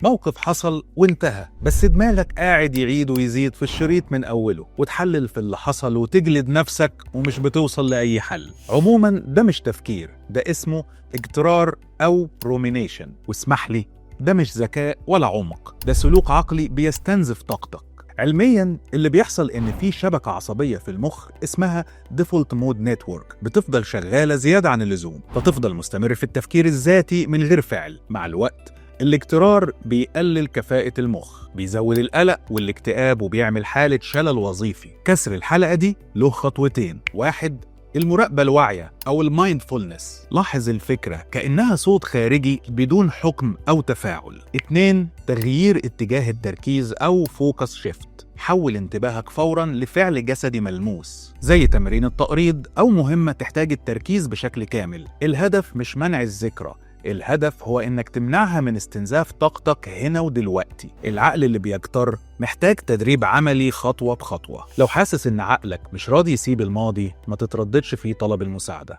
موقف حصل وانتهى، بس دماغك قاعد يعيد ويزيد في الشريط من أوله، وتحلل في اللي حصل وتجلد نفسك ومش بتوصل لأي حل. عموما ده مش تفكير، ده اسمه اجترار أو رومينيشن. واسمح لي، ده مش ذكاء ولا عمق، ده سلوك عقلي بيستنزف طاقتك. علميا اللي بيحصل ان في شبكة عصبية في المخ اسمها Default Mode Network بتفضل شغالة زيادة عن اللزوم، فتفضل مستمر في التفكير الذاتي من غير فعل. مع الوقت الاجترار بيقلل كفاءة المخ، بيزود القلق والاكتئاب، وبيعمل حالة شلل وظيفي. كسر الحلقة دي له خطوتين. واحد، المراقبة الواعية أو ال mindfulness. لاحظ الفكرة كأنها صوت خارجي بدون حكم أو تفاعل. 2، تغيير اتجاه التركيز أو focus shift. حول انتباهك فورا لفعل جسدي ملموس زي تمرين التقريض أو مهمة تحتاج التركيز بشكل كامل. الهدف مش منع الذكرى، الهدف هو إنك تمنعها من استنزاف طاقتك هنا ودلوقتي. العقل اللي بيجتر محتاج تدريب عملي خطوة بخطوة. لو حاسس إن عقلك مش راضي يسيب الماضي، ما تترددش في طلب المساعدة.